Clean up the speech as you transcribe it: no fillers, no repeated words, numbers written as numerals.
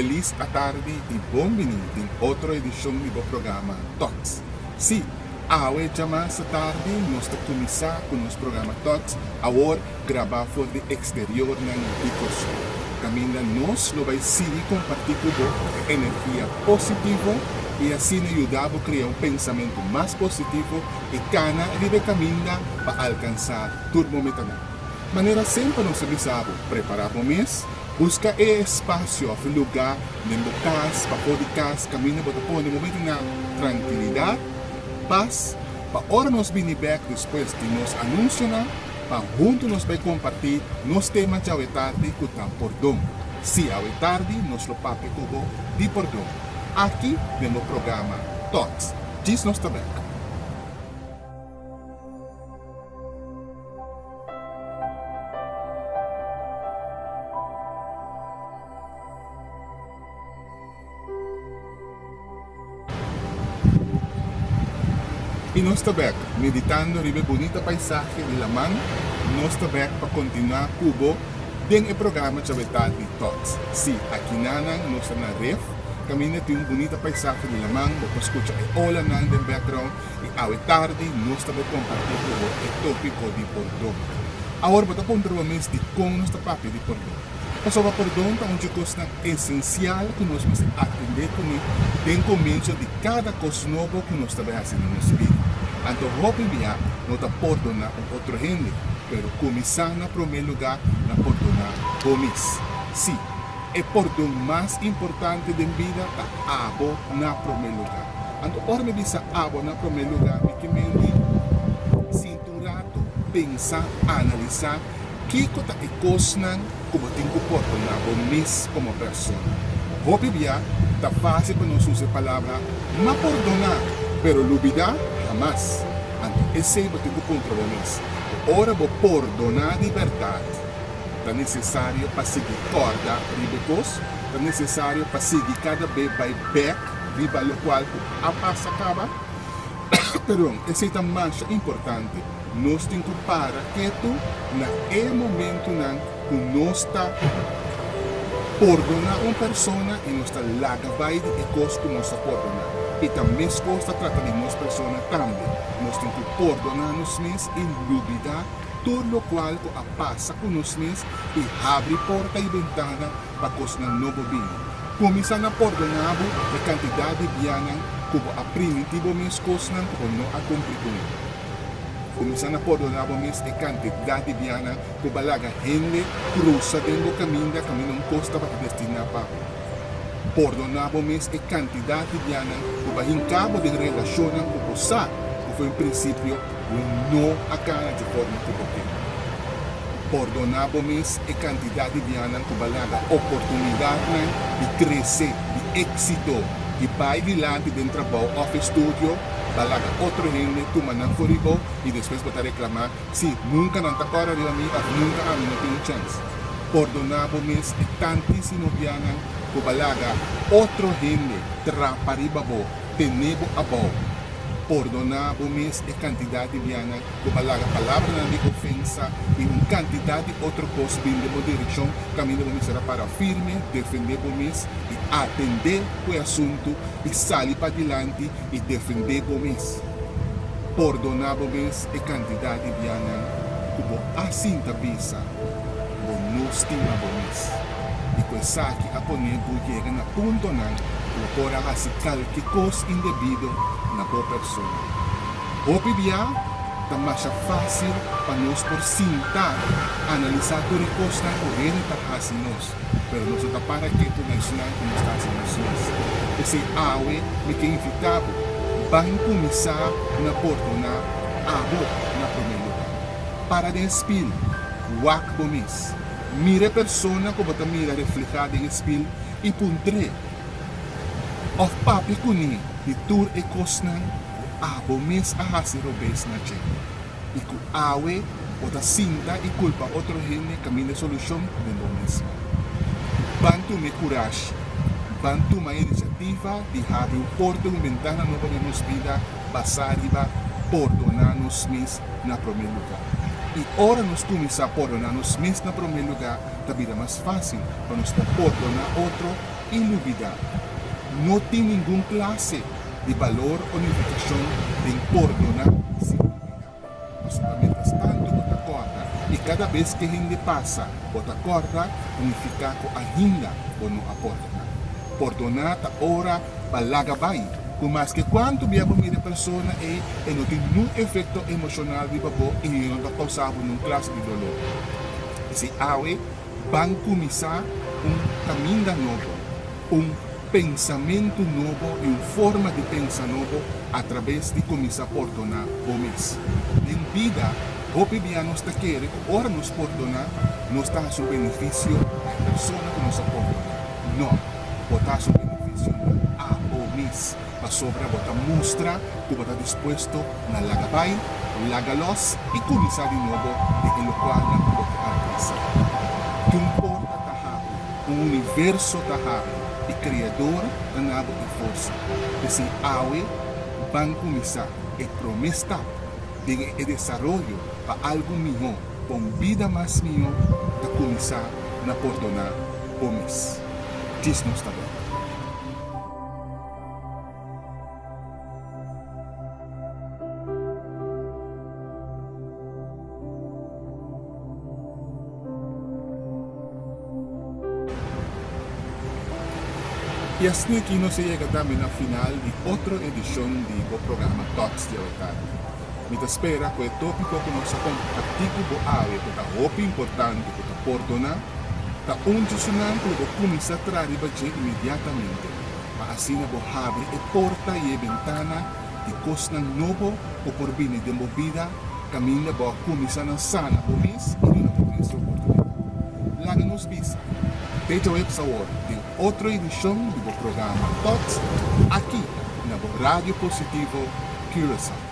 Felis atardi i bon bini den otro edishon di bo programa Tots. Sí, awe djamas atardi nos ta kuminsá ku nos programa Tots, awor grabá for di eksteriornan di Kòrsou, kaminda nos lo bai sigui kompartí ku bo e energia positivo i asina yuda bo krea un pensamentu mas positivo i kana riba e kaminda pa alkansá tur bo metanan. Manera semper nos a bisa bo, prepará bo mes, buska e espasio òf e lugá den bo kas, pafó di kas, kaminda bo ta pone bo meta na trankilidat, pas, pa ora nos bini bèk despues di nos anunsionan, pa huntu nos bai kompartí nos tema djawe tardi ku ta pordon. Sí, awe tardi nos lo papia ku bo di pordon, aki den bo programa Tots. Djis nos ta bèk. I nos ta bèk, meditando riba e bunita paisahe di laman, nos ta bèk pa kontinuá ku bo den e programa djawetal di Tots. Sí, akinanan nos ta na Rif, kaminda tin un bunita paisahe di laman, bo por skucha e olanan den background, i awe tardi nos ta bai kompartí ku bo e tópiko di pordon. Awor bo ta puntra bo mes dikon nos ta papia di pordon. Pasobra pordon ta un dje kosnan esensial ku nos mester atendé kuné den komienso di kada kos nobo ku nos ta bai hasi den nos bida. Anto hopi bia no ta pordoná un otro hende, pero kuminsá na promé lugá na pordoná bo mes. Sí, e pordon mas importante den bida ta abo na promé lugá. Anto ora mi bisa abo na promé lugá mi ke men di sinti un ratu, pensa, analisá, Kiko ta e kosnan ku bo tin ku pordoná bo mes komo persona? Hopi bia ta fásil pa nos usa e palabra m'a pordoná, pero lubidá hamas. Anto esei bo tin ku puntra bo mes. Ora bo pordoná di bèrdat, ta nesesario pa sigui kòrda riba e kos? Ta nesesario pa sigui kada be bai bèk riba lokual ku a pasa kaba? Perdon, esei ta masha importante. Nos tin ku para ketu na e momentunan ku nos ta pordoná un persona i nos ta laga bai di e kos ku nos a pordoná. I ta meskos ta trata di nos persona tambe. Nos tin ku pordoná nos mes i lubidá tur lokual ku a pasa ku nos mes i habri porta i bentana pa kosnan nobo bini. Kuminsá na pordoná bo e kantidat di bianan ku bo a primintí bo mes kosnan ku bo no a kumpli kuné. Kuminsá na pordoná bo mes e kantidat di bianan ku bo a laga hende krusa den bo kaminda kaminda un kos tabata destiná pa bo. Pordoná bo mes e kantidat di bianan ku bo a hinká bo den relashonnan ku bo sa ku for un prinsipio bo no a kana dje forma ku bo ke. Pordoná bo mes e kantidat di bianan ku bo a laga oportunidatnan di krese, di éksito, di bai dilanti den trabou òf estudio, Bo a laga otro hende tuma nan for di bo i despues bo ta reklamá, Sí, nunka nan ta kòrda riba mi òf nunka ami no tin un chèns. Pordoná bo mes e tantísimo bianan ku bo a laga otro hende trapa riba bo, tene bo abou. Pordoná bo mes e kantidat di bianan ku bo a laga palabranan di ofensa i un kantidat di otro kos bin den bo direkshon kaminda bo mester a para firme, defendé bo mes i atendé ku e asuntu i sali padilanti i defendé bo mes. Pordoná bo mes e kantidat di bianan ku bo a sinta bisa bo no stima bo mes i ku esaki a pone bo yega na puntonan ku bo por a hasi kalke kos indebido na bo persona. Hopi bia ta masha fásil pa nos por sinta analisá tur e kosnan ku hende ta hasi nos. Pero nos no ta para ketu na esnan ku nos ta hasi nos mes. P'esei awe mi ke invitá bo, ban kuminsá na pordoná abo na promé lugá. Para den e spil, wak bo mes. Mira e persona ku bo ta mira reflehá den e spil i puntr'é òf papia kuné di tur e kosnan ku abo mes a hasi robes na dje. i ku awe bo ta sinta i kulpa otro hende kaminda e solushon den bo mes man. Ban tuma e kurashi, ban tuma e inisiativa di habri un porta i un bentana nobo den nos bida basá riba pordoná nos mes na promé lugá. I ora nos kuminsá pordoná nos mes na promé lugá, ta bira mas fásil pa nos por pordoná otro. i lubidá. No tin ningun klase di balor o nifikashon den pordoná sin lubidá. Pasobra mientras tantu bo ta kòrda i kada bes ke hende pasa bo ta kòrda, ta nifiká ku ainda bo no a pordoná. Pordoná ta ora pa laga bai, ku maske kuantu bia bo mira e persona ei, e no tin niun efekto emoshonal riba bo i e no ta kousa bo niun klase di doló. P'esei awe ban kuminsá un kaminda nobo, un pensamentu nobo i un forma di pensa nobo atrabes di kuminsá pordoná bo mes. Den bida, hopi bia nos ta kere ku ora nos pordoná, nos ta hasi un benefisio na e persona ku nos a pordoná. No, bo ta hasi un benefisio na abo mes, pasobra bo ta mustra ku bo ta dispuesto na laga bai, laga los i kuminsá di nobo den e lokualnan ku bo ke alkansá. Tin un porta ta habri, un universo ta habri i Kreador ta na bo e forsa. P'esei awe ban kuminsá e promé stap den e desaroyo pa algu mihó, pa un bida mas mihó ta kuminsá na pordoná bo mes. Djis nos ta bèk. I asina aki nos a yega tambe na final di otro edishon di bo programa Tots di Awe Tardi. Mi ta spera ku e tópiko ku nos a kompartí ku bo awe ku ta hopi importante ku ta pordoná, ta un dje sunan ku lo bo kuminsá traha riba dje inmediatamente, pa asina bo habri e porta i e bentana di kosnan nobo ku por bini den bo bida kaminda bo a kuminsá na sana bo mes i duna bo mes e oportunidat. Laga nos bisa te djaweps awor den otro edishon di bo programa Tots aki na bo Radio Positivo Curaçao.